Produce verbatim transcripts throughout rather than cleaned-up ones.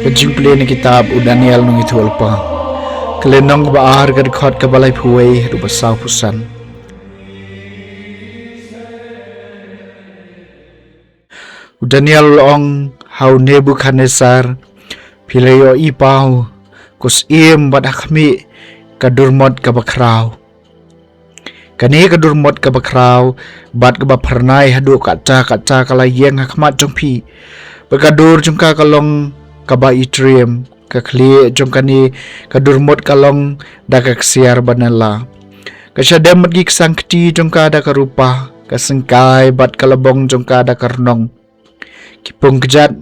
Ka jingpule na kitab u Daniel nongïathuhlypa. Ka lynnong kaba ar, ka dkhot kaba laiphew wei haduh ba sawphew san. U Daniel u la ong ha u Nebukhadnessar, phi la ïohi paw, ko syiem, bad ha khmih ka durmot kaba khraw. Kane ka durmot kaba khraw bad kaba phyrnai haduh katta katta ka la ïeng ha khmat jong phi. Bad ka dur jong ka ka long kaba itriem, ka khlieh jong kane ka durmot ka long da ka ksiar ba nylla. Ka shadem bad ki ksang kti jong ka da ka rupa, ka syngkai bad ka labong jong ka da ka rnong. Ki pung kjat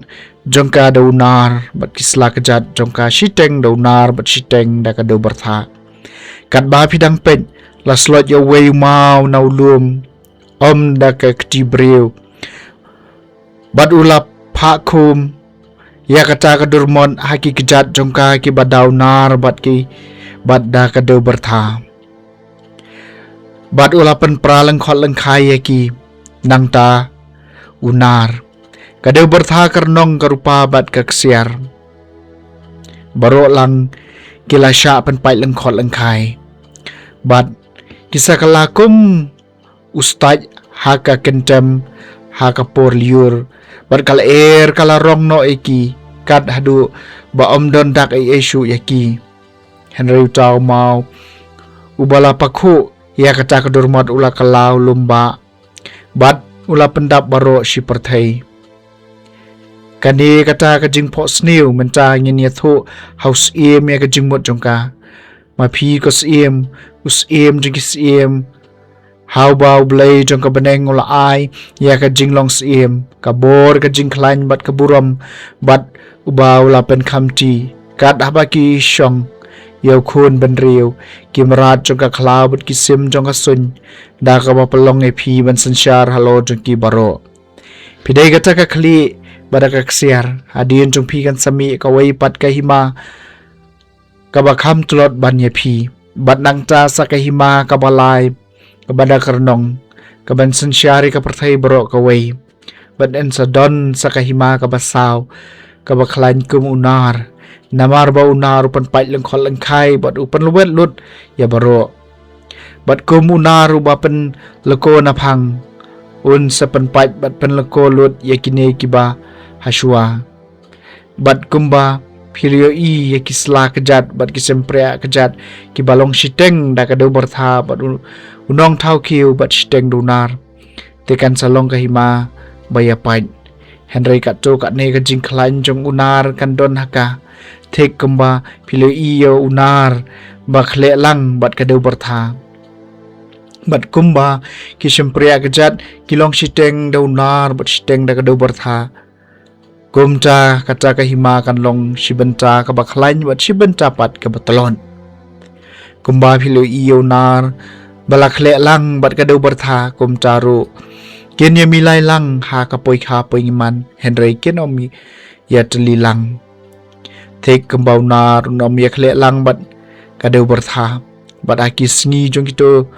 jong ka da u nar, bad ki sla kjat jong ka shiteng da u nar bad shiteng da ka dewbyrtha. Katba phi dang peit, la slot ïa uwei u maw na u lum, ym da ka kti briew. Bad u la phah khum ïa kata ka durmot ha ki kjat jong ka kiba da u nar bad ki, bad da ka dewbyrtha. Bad u la pynpra lyngkhot lyngkhai ïa ki, nangta u nar, ka dewbyrtha, ka rnong, ka rupa bad ka ksiar. Baroh lang ki la shah pynpait lyngkhot lyngkhai. Bad ki sa kylla kum u stait ha ka kyntem ha ka por lyiur. Bad ka lyer ka la rong noh ïa ki, kat haduh ba ym don dak ei ei shuh ïa ki. Hynrei uta u maw uba la pakhuh ïa kata ka durmot u la kylla u lum bah, bad u la pyndap baroh shi pyrthei. Kane kata ka jingphohsniew mynta ngin ïathuh ha u syiem ïa ka jingmut jong ka. Ma phi ko syiem, u syiem jong ki syiem, ha uba U Blei jong ka bneng u la ai ïa ka jinglong syiem, ka bor, ka jingkhlaiñ bad ka burom, bad uba u la pynkhamti. Kat haba ki shong ïa u khun bynriew, ki mrad jong ka khlaw bad ki sim jong ka suiñ, da kaba pynlong ïa phi ban synshar halor jong ki baroh. Phi dei kata ka khlieh bad da ka ksiar. Hadien jong phi kan sa mih kawei pat ka hima kaba kham tlot ban ïa phi. Bad nangta sa ka hima kaba lai, kaba da ka rnong, kaban synshar ïa ka pyrthei baroh kawei. Bad yn sa don sa ka hima kaba saw, kaba khlaiñ kum u nar. Namar ba u nar u pynpait lyngkhot lyngkhai bad u pynlwet lut ïa baroh. Bad kum u nar uba pynlyko naphang, un sa pynpait bad pynlyko lut ïa kine kiba hashwa. Bad kumba phi la ïohi ïa ki sla kjat bad ki shympriah kjat kiba long shiteng da ka dewbyrtha bad u, u nongthaw khiew bad shiteng da u nar, te kan sa long ka hima ba ïapait. Hynrei katto katne ka jingkhlaiñ jong u nar kan don ha ka. Thik kumba phi la ïohi ïa u nar ba khleh lang bad ka dewbyrtha, bad kumba ki shympriah kjat ki long shiteng da u nar bad shiteng da ka dewbyrtha, kumta kata ka hima kan long shi bynta kaba khlaiñ bad shi bynta pat kaba tlot. Kumba phi la ïohi ïa u nar ba la khleh lang bad ka dewbyrtha, kumta ruh kin ïamilai lang ha ka poikha poiman, hynrei kin ym ïatylli lang. Thik kumba u nar un ym ïakhleh lang bad ka dewbyrtha, bad ha ki sngi jong kito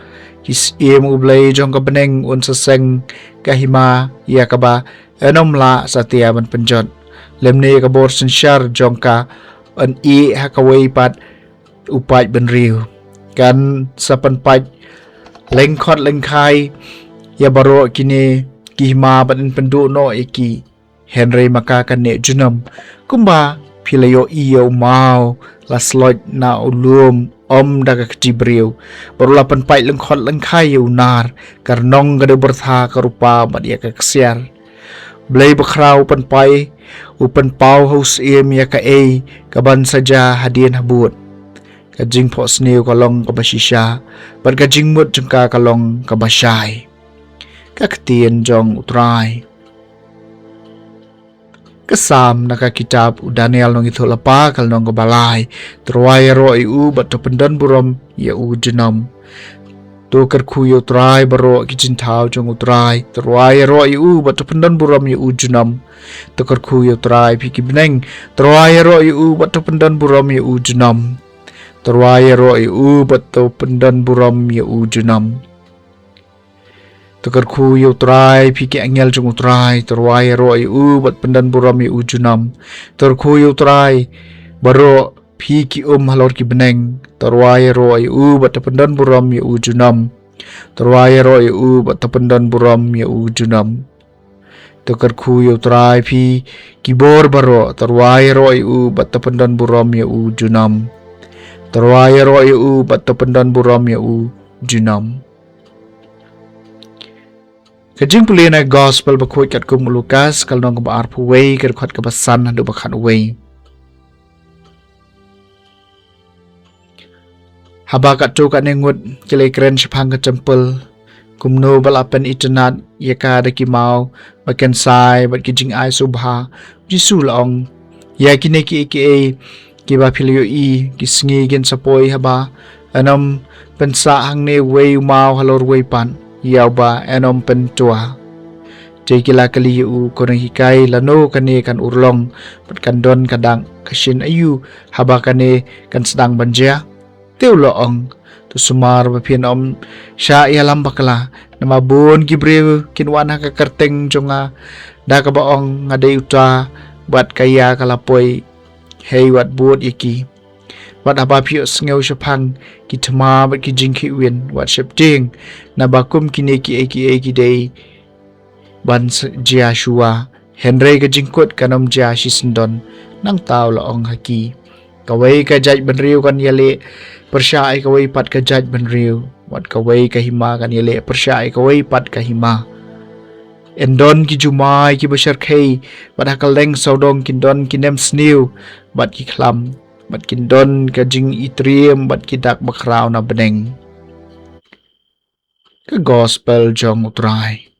ki syiem U Blei jong ka bneng un sa seng ka hima ïa kaba yn ym lah satia ban pynjot, lymne ka bor synshar jong ka yn ïeh ha kawei pat u paid bynriew. Kan sa pynpait lyngkhot lyngkhai ïa baroh kine ki hima bad yn pynduh noh ïa ki. Hynrei ma ka kan neh junom. Kumba phi la ïohi ïa u maw la sloit na u lum, ym da ka kti briew, bad u la pynpait lyngkhot lyngkhai ïa u nar, ka rnong, ka dewbyrtha, ka rupa bad ïa ka ksiar. Blei bakhraw u pynpaw, u pynpaw ha u syiem ïa kaei kaban sa jia hadien habud. Ka jingphohsniew ka long kaba shisha, bad ka jingmut jong ka ka long kaba shai. Ka ktien jong U Trai. Ka Salm na ka kitab u Daniel nongïathuhlypa, ka lynnong kaba lai. To rwai ïaroh ïa u bad to pyndon burom ïa u junom. To kyrkhu ïa U Trai baroh ki jingthaw jong U Trai. To rwai ïaroh ïa u bad to pyndon burom ïa u junom. To kyrkhu ïa U Trai, phi ki bneng. To rwai ïaroh ïa u bad to pyndon burom ïa u junom. To rwai ïaroh ïa u bad to pyndon burom ïa u junom. To kyrkhu ïa U Trai, phi ki angel jong U Trai, to rwai ïaroh ïa u bad pyndonburom ïa u junom. To kyrkhu ïa U Trai baroh, phi ki um halor ki bneng, to rwai ïaroh ïa u bad to pyndonburom ïa u junom. To rwai ïaroh ïa u bad to pyndonburom ïa u junom. To kyrkhu ïa U Trai, phi ki bor baroh, to rwai ïaroh ïa u bad to pyndonburom ïa u junom. To rwai ïaroh ïa u bad to pyndonburom ïa u junom. Ka jingpule na Gospel bakhuid katkum u Lukas, ka lynnong kaba arphew wei, ka dkhot kaba san haduh ba khatwei. Haba katto katne ngut ki la kren shaphang ka templ, kumno ba la pynitynnad ïa ka da ki maw, ba kynsai, bad ki jingai sngewbha, U Jisu u la ong, ïa kine kiei kiei kiba phi la ïohi, ki sngi kin sa poi haba yn ym pynsah hangne uwei u maw halor uwei pat, ïa uba yn ym pyntwa. Te ki la kylli ïa u, ko nonghikai, lano kane kan urlong, bad kan don ka dak ka shin aïu haba kane kan sdang ban jia? Te u la ong, to sumar ba phin ym shah ïalam bakla, namar bun ki briew kin wan ha ka kyrteng jong nga, da kaba ong, nga dei uta, bad ka ïa ka la poi, hei wat bud ïa ki. Wat haba phi ïohsngew shaphang ki thma bad ki jingkhihwin, wat sheptieng, naba kum kine kiei kiei ki dei ban s-, jia shuwa, hynrei ka jingkut kan ym jia shisyndon. Nangta u la ong ha ki, kawei ka jaitbynriew kan ïaleh pyrshah ïa kawei pat ka jaitbynriew, wat kawei ka hima kan ïaleh pyrshah ïa kawei pat ka hima. Yn don ki jumai kiba shyrkhei, bad ha kylleng sawdong kin don ki nemsniew bad ki khlam, bad kin don ka jingitriem bad ki dak bakhraw na bneng. Ka Gospel jong U Trai.